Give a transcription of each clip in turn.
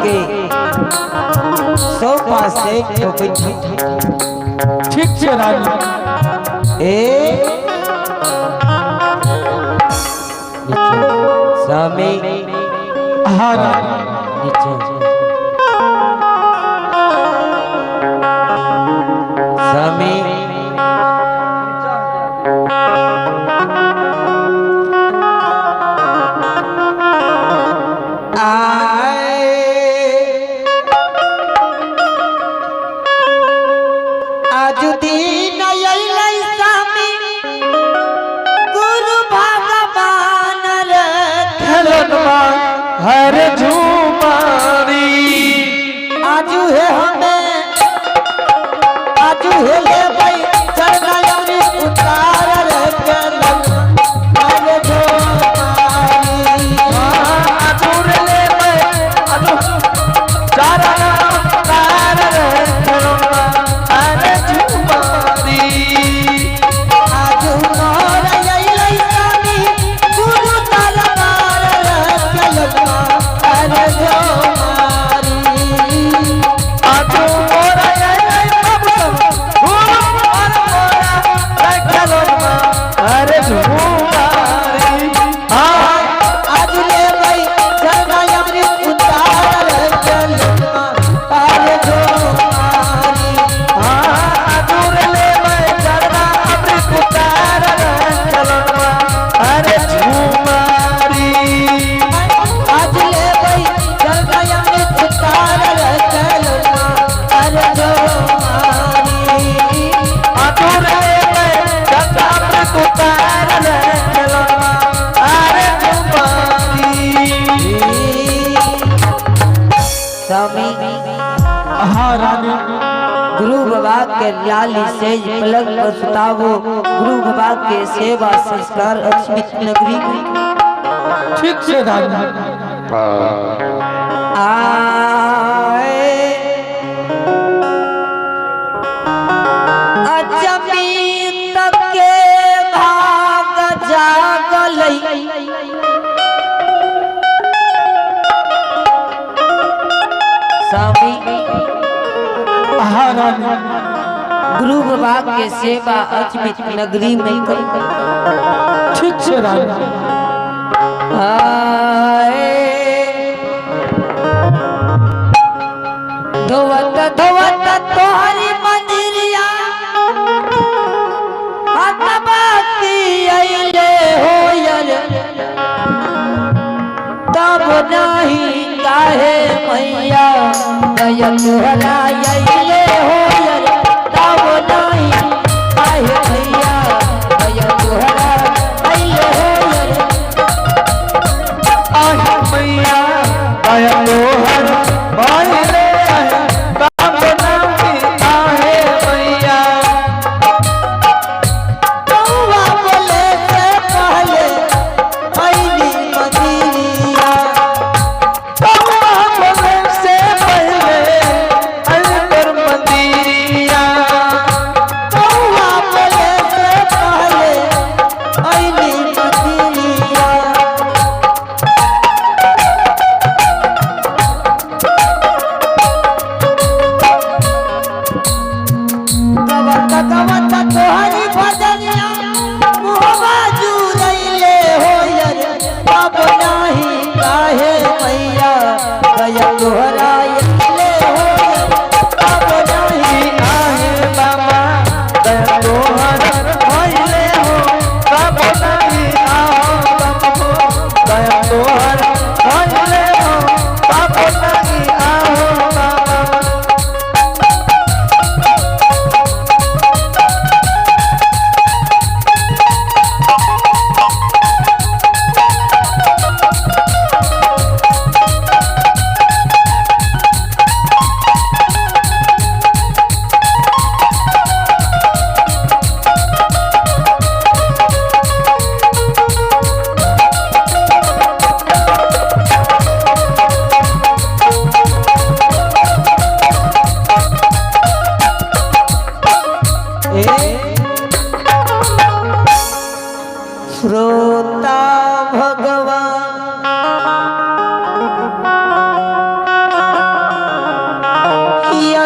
के sofa set पर बैठी। ठीक છે રાની। ए नीचे स्वामी। હા રાની। नीचे स्वामी। आए आज दिन अइलै स्वामी गुरु भगवान रे। ખેલનમાં હર ઝુમારી। आजू हे हमें आजू हे ले भाई चरना अमृत उतार रे चलन अरे जो मारी। આજુર લે મે આજુ ચારણ તાર રે ખેલનમાં હર ઝુમારી। आजू मोर अइलै स्वामी गुरु दरबार रे चलन अरे जो मारी। આજુ મોરા આય પ્રભુ ગુરુ મોર મોરા રે ખેલનમાં હર ઝુમારી હા। आजू ले भाई चरना अमृत उतार रे चलन अरे जो मारी। આજુર લે મે ચરણા અમૃત ઉતાર રે ખેલનમાં હર ઝુમારી। आज ले भाई चरना अमृत उतार रे चलन अरे जो मारी। આજુર લે મે ચરણા અમૃત ઉતાર રે ખેલનમાં હર ઝુમારી। स्वामी। હા રાની। गुरु बाबा के लाली सेज पलंग पर सुतावो, गुरु बाबा के सेवा संस्कार अचमित नगरी। ઠીક છે રાની। आए अचमित के भाग जागलई। स्वामी। હા રાની। गुरु बाबा के सेवा अचमित नगरी में कर। ઠીક છે રાની। आए धोवत धोवत तोहरी मंदिरिया हाथ बाकी अइले होयल, तब नहीं काहे मैया दया तोहरा अइले होयल, तब नहीं काहे मैया दया तोहरा अइले होयल। આહે મૈયા દયા તોહર ભાઈ રે તબ નાહી આહે મૈયા। कौआ बोले से पहले अइली मंदिरिया। કૌવા બોલે સે પહેલે અંતર મંદિરિયા।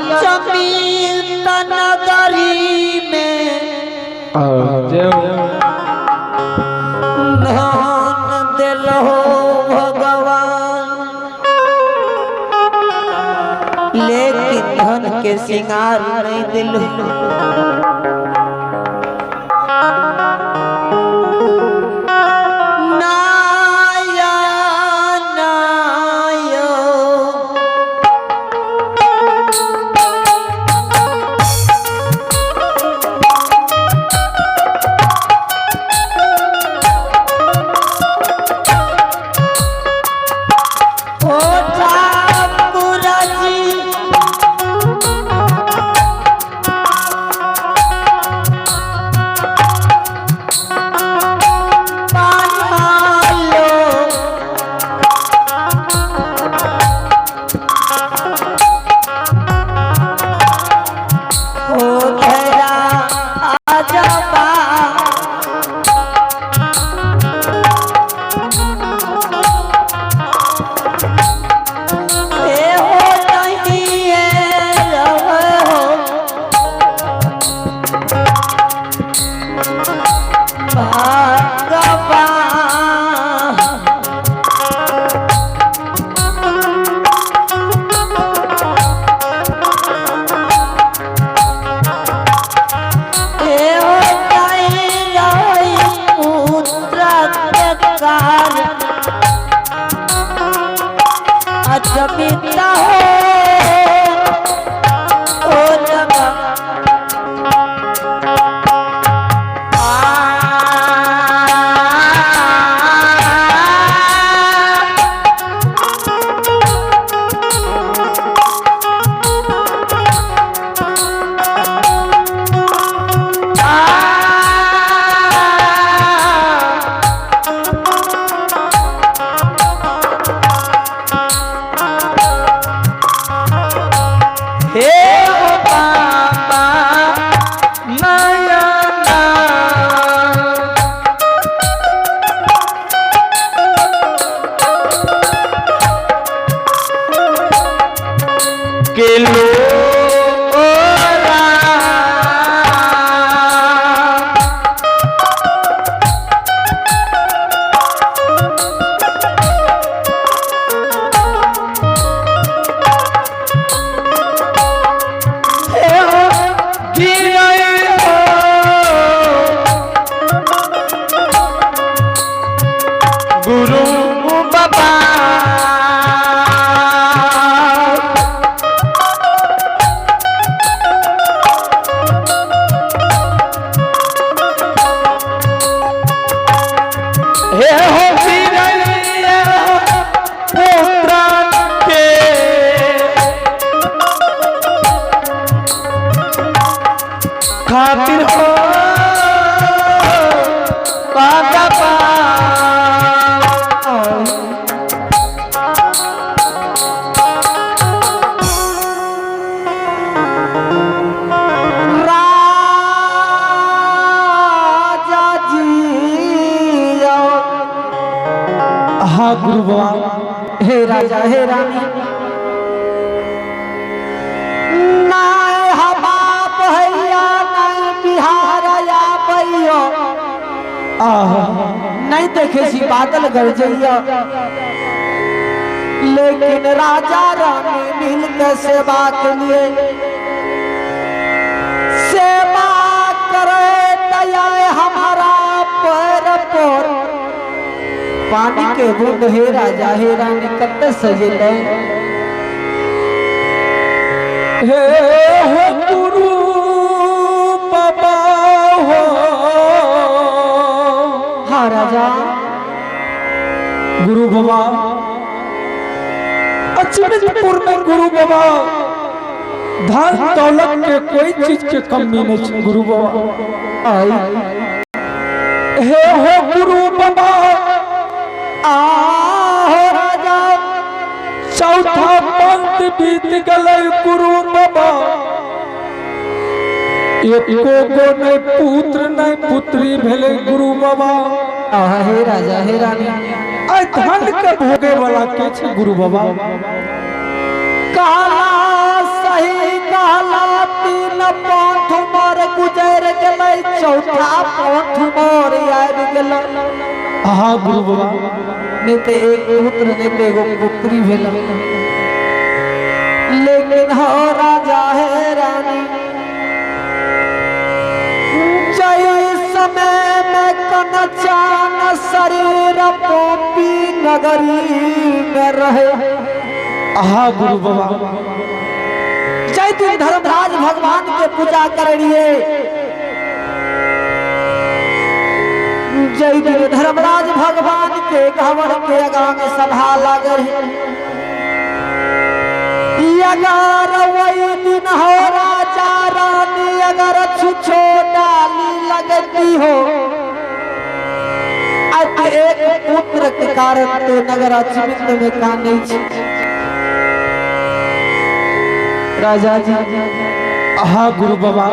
अचमित नगरी में धन दिलो भगवान, लेकिन धन के सिंगार नहीं दिलो। नाया नायो ओ ठाकुर जी पालो ओ घेरा आजबा ए हो नहीं है रहो भगवान। ए हो नहीं रही पुत्र के कार अचमिता हो ओ जगह हे ओ बाबा नयना के लोरा हे हो गिरई हो गुरु बाबा हे हो गिरई पुत्र के खातिर हो बाबा राजा जी हाँ गुरु बाबा हे राजा हे रानी नाय हा बाप हैया नाय बिहार या बैयो आहा नहीं देखे सी बादल गरजैया, लेकिन राजा रानी मिल के सेवा के लिए सेवा करे दया हमारा पैर पर पानी के बूंद। हे राजा हे रानी कत्ते सजेले हे हो गुरु बाबा हो हाँ राजा गुरु बाबा अचमितपुर में गुरु बाबा धन दौलत के कोई चीज के कमी नहीं छे गुरु बाबा। आई हे हो गुरु बाबा आहो राजा चौथा पंथ बीत गले गुरु बाबा, एको गो नहीं पुत्र नहीं पुत्री भेले गुरु बाबा। आहा हे राजा हे रानी आई धन के भोगे वाला के छे गुरु बाबा? काला सही गेलै चौथा पंथ मोर आबि गेलै। आहा गुरु बाबा। नहीं तो एक पुत्र नहीं तो एगो पुत्री भेल, लेकिन हो राजा है रानी जय समय में कनचान शरीर पोपी नगरी में रहे। आहा गुरु बाबा। जय दिन धर्मराज भगवान के पूजा कर रहिए, जय दिन धर्मराज भगवान के घवर के आगा में सभा लागल। अगर वही दिन हो राजा रानी अगर छुछो डाली लगती हो, अत एक पुत्र के कारण तो नगर अचमित में काने छी। राजा जी। आहा गुरु बाबा।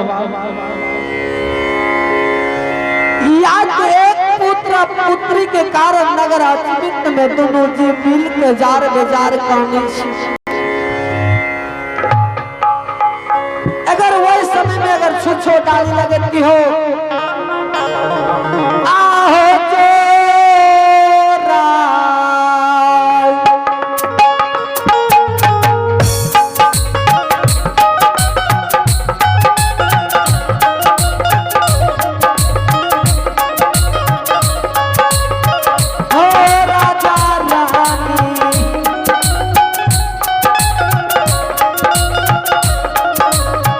या तो एक पुत्र पुत्री के कारण नगर अचमित में दोनों जी मिल के जार बेजार काने छी। अगर वही समय में अगर छुछो डाली लगती हो, आहो जोरा हो राजा रानी,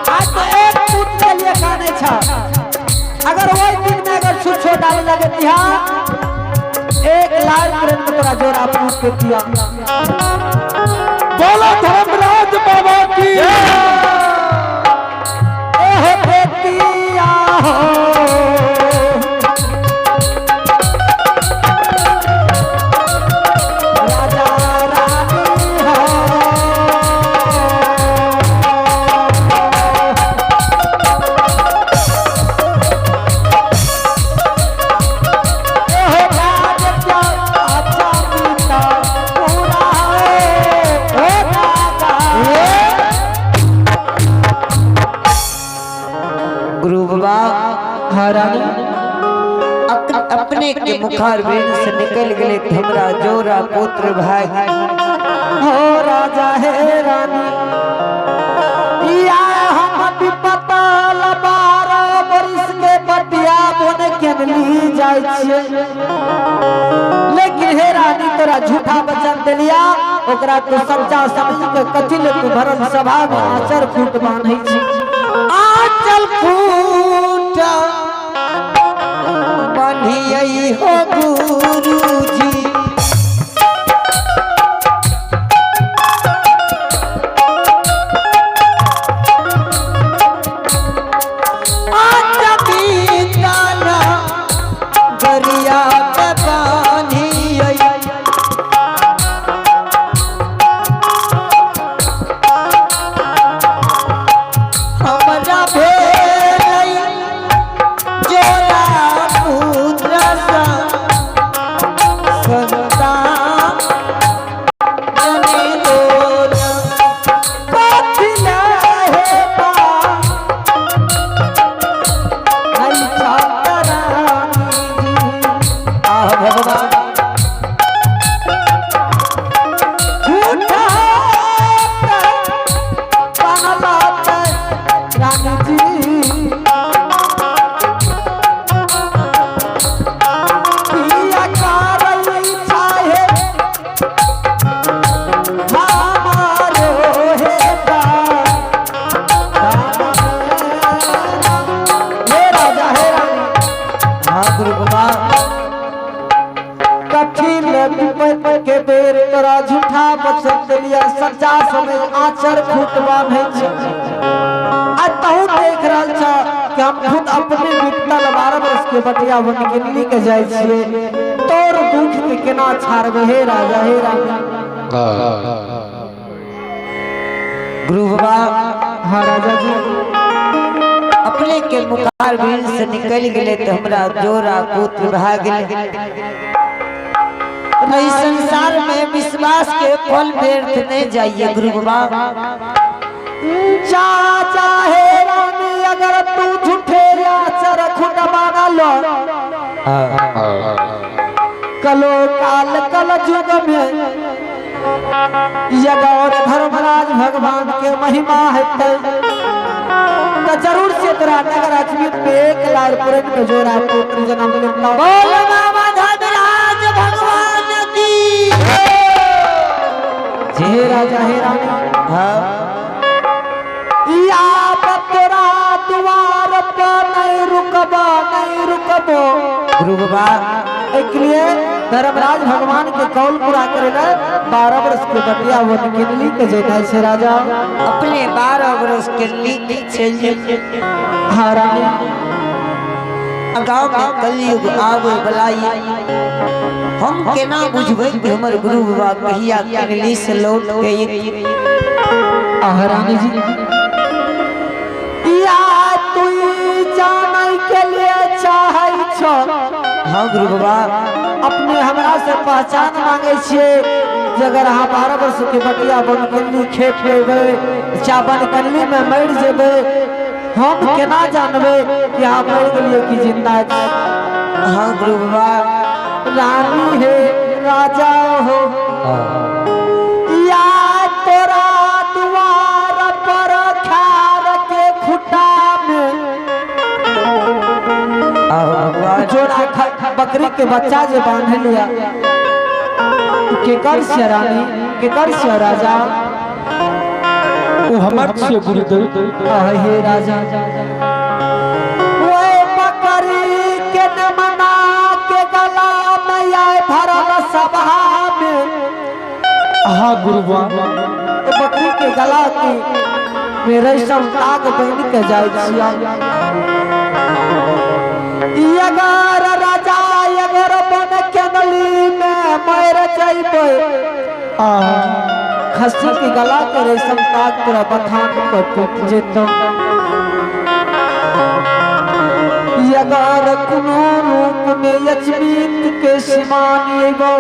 आज तो एक पुत्र के लिए काने छा। अगर वही दिन में अगर छुछो डाली लगती है, एक लाल प्रेम तोरा जोड़ा पूछ के दिया। बोलो धर्मराज बाबा की। एह बेटिया हो राजा रानी हो, एह राज क्या अच्छा मीता पूरा हो राजा। गुरु बाबा। हाँ रानी। अपने के मुखार बिंद से निकल गए हमरा जोरा पुत्र भाई। हो राजा है रानी, या हम विपतल 12 बरिस के बटिया बन के ली जाय छियै, लेकिन हे रानी तोरा झूठा वचन देलिया, ओकरा तू सच्चा समझ के कथी ले तू भरल सभा में आचर खूट बांधै छी। आचल खूट बांधियै हो गुरुजी, गरिया पे बांधियै। हमरा भेलै जोड़ा पुत्र संतान जने गोरा। कथी ले हे बा आई छाता रानी जी। आह भगवान। झूठा बनला रानी जी, किया करई चाहे हमारो हे बा। हे राजा हे रानी। हाँ गुरु बाबा। कठिन विपत के बेर तोरा झूठा वचन देलिया, सच्चा समय आचर खूट बांधै छै। आ तहु देख रहल छ कि हम खुद अपने विपतल 12 बरस के बटिया बन के ली के जाय छियै, तोर दुख के केना छाड़बै हे राजा हे रानी। गुरु बाबा। हाँ राजा जी। अपने के मुखार बिंद से निकल गए तो हमरा जोरा पुत्र भाग गए। इस संसार में विश्वास के फल व्यर्थ नहीं जाइए गुरु बाबा। जा चाहे रानी अगर तू झूठे आचर कलो काल कल युग में यगौर धर्मराज भगवान के महिमा हेतै तो जरूर से तोरा नगर अजमेर में एक लार पुरन के जोड़ा पुत्र जन्म लेता। बोल बाबा धर्मराज भगवान की हे राजा हे रानी। हाँ। या तोरा द्वार पर नहीं रुकबो नहीं रुकबो। गुरु बाबा एक लिए धर्मराज भगवान के कौल पूरा करे ला 12 वर्ष के बटिया वन किनली के जेनाइ छै राजा। अपने 12 वर्ष के लीक छै। हाँ रानी। गाँव में कलयुग आवे बलाई हम केना बुझबै कि हमर गुरु बाबा कहिया किनली से लौट के आह रानी जी। या तू जानै के लिए चाहै छो। हाँ गुरु बाबा। अपने हमरा से पहचान मांगे छियै जे अगर अहाँ 12 वर्ष के बटिया बन कन्नी खेप लेबै चाहे बन कन्नी में मरि जेबै हम केना जानबै कि अहाँ मरि गेलियै कि जिंदा छी। हाँ गुरु बाबा। रानी हे राजा हो या तोरा द्वार पर खार के खुटा में जोड़ा बकरी के बच्चा जे बांध लिया केकर से रानी केकर से राजा। वो हमर छियै गुरुदेव। हे राजा ओए बकरी के नमना के गला में आए भरल सभा में। हाँ गुरु बाबा। बकरी के गला के मेरे सब ताग बन के जाय छिया। अगर राजा अगर बन केनली में मर जइबै खस्सी के गला के रेशम ताग तोरा बथान पर टूट जेतौ। अगर कोनो रूप में यचमीत के सीमान अइबौ।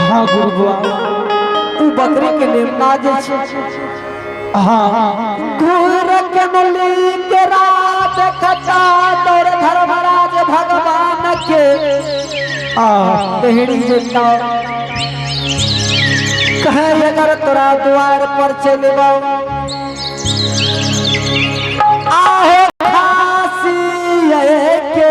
हाँ गुरु बाबा। उ बकरी के नेमना जे छै। हाँ। घूर केनली के रात खटा तोर धर्मराज भगवान के देहरी जेता कहे अगर तोरा द्वार पर चलबो आहे खासी के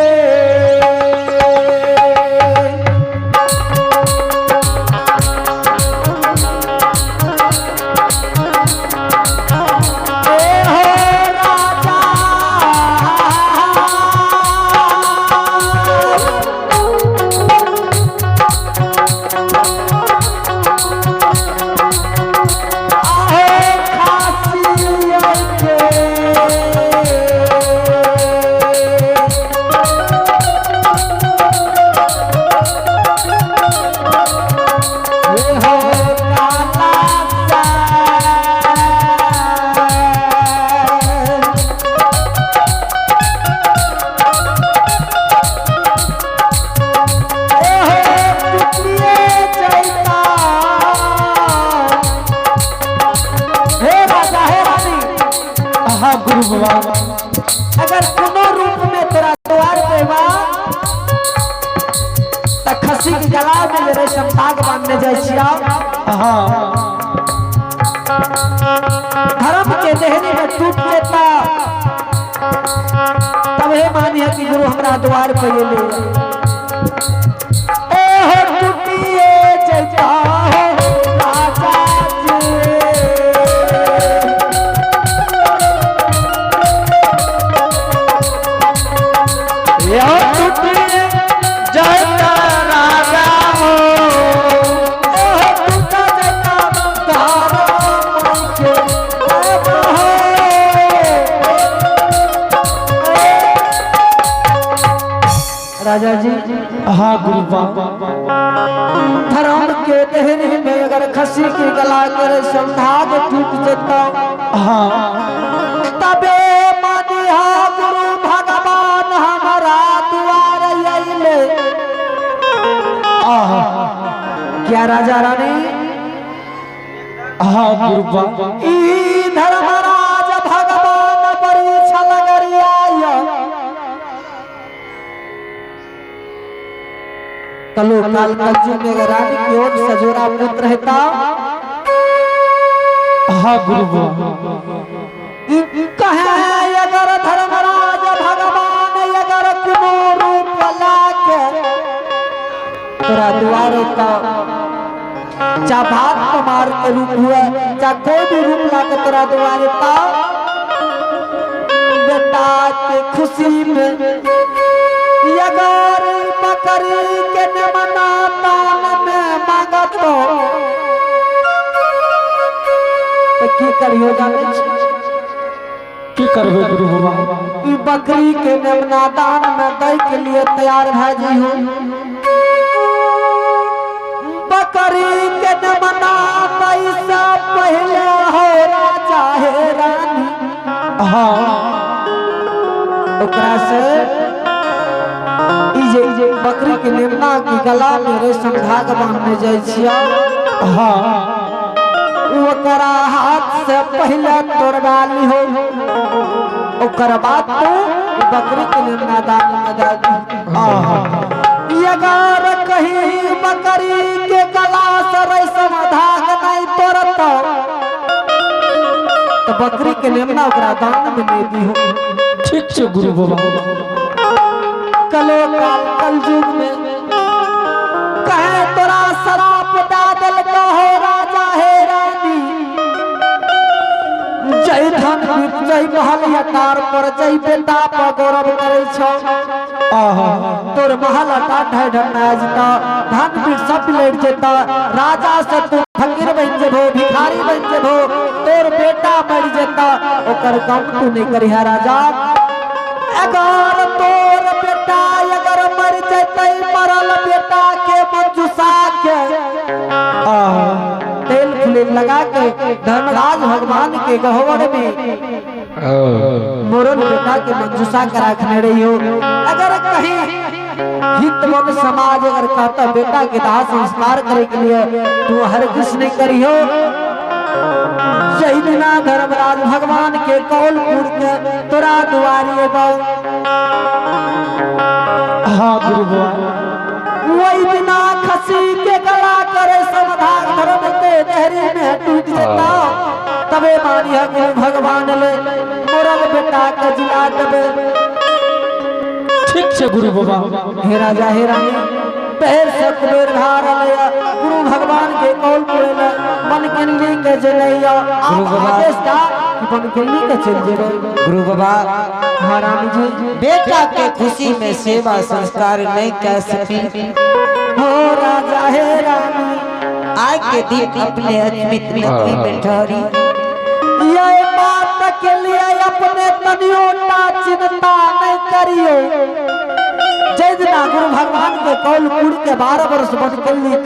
अगर कोनो रूप में तोरा द्वार पे बा त खसी के गला में जे रेशम ताग बांधने जाय छिया। हाँ। धर्म के देहरी में टूट जेता तब हे मानी है कि गुरु हमरा द्वार पे एले। ए हो टूटिए जैता हो राजा जी। यह टूटिए जैता राजा हो। ए हो टूटा जैता धर्म के हो। राजा जी। हाँ गुरु बाबा। धर्म के देहरी में अगर खसी के गला कर संधाग टूट जेता। हाँ। तबे मानिहा गुरु भगवान हमारा द्वार अइले। क्या राजा रानी? हाँ गुरु बाबा। ई धर्मराज भगवान बड़ी छल गरियाय। कलो काल कलयुग में अगर रानी की ओर सजोरा पुत्र रहता। हाँ गुरु बाबा। कहे अगर धर्मराज भगवान अगर कोनो रूप लाके तोरा दुआरे का चा भात कुमार के रूप हुआ चा कोई भी रूप लाके तोरा दुआरे का बेटा के खुशी में अगर बकरी के नेमना दान में मांगत तो की करियो जाने छी? की करबे गुरु बाबा? ई बकरी के नेमना दान में दै के लिए तैयार भए जइहो। बकरी के नेमना दै से पहले हो राजा हे रानी। हाँ ओकरा से ई जे बकरी के नेमना के गला में रेशम धागा बांधने जाइ छियै। हाँ ओकरा हाथ से पहले तोड़वा लिहो, ओकर बाद तू बकरी के नेमना दान में दे दी। अगर कहीं बकरी के गला से रेशम धागा नहीं तोड़त तो बकरी के नेमना ओकरा दान में नहीं दिहो। ठीक छे गुरु बाबा। कलो काल कलयुग में कहे तोरा शराप दे देलको हो राजा हे रानी। जय धन बीत जय महल अटार पर जय बेटा पर गौरव करे छौ। तोर महल अटार ढाई ढंग आ जेता, धन बीत सब लैट जेता, राजा से तू फकीर बन जेबो, भिखारी बन जेबो, तोर बेटा मर जेता, ओकर गम तू नहीं करिहा राजा। अगर तोर बेटा अगर मर जेतै मरल बेटा के मंजूषा के तेल फुलेल लगा के धर्मराज भगवान के गहवर में मोरल बेटा के मंजूषा के रखने रही हो। अगर कहीं हित मन समाज अगर कहता बेटा के दाह संस्कार करे के लिए तू हर कुछ नहीं करी हो। जय दिना धर्मराज भगवान के कौलपुर के तोरा दुआरी अबौ। हाँ गुरु बाबा। वही दिना खसी के गला करे समाधान धर्म के देहरी में टूट जेता, तबे मानिया गुरु भगवान ले मोरल बेटा के जिला देबे। ठीक छे गुरु बाबा। हे राजा हे रानी, पैर से कुबेर धार लिया गुरु भगवान के कौल पुरे मन किनली के जलैया। गुरु बाबा। आदेश दा कि मन किनली के चल जेबे। गुरु बाबा। हाँ रानी जी। बेटा के खुशी में सेवा संस्कार नहीं कर सकी। हो राजा हे रानी, आज के दिन अपने अजमित नगरी में ठहरी। ये बात के लिए अपने तनियो टा चिंता नहीं करियो। जय दिना गुरु भगवान के कौल पुर के 12 वर्ष बन किनली।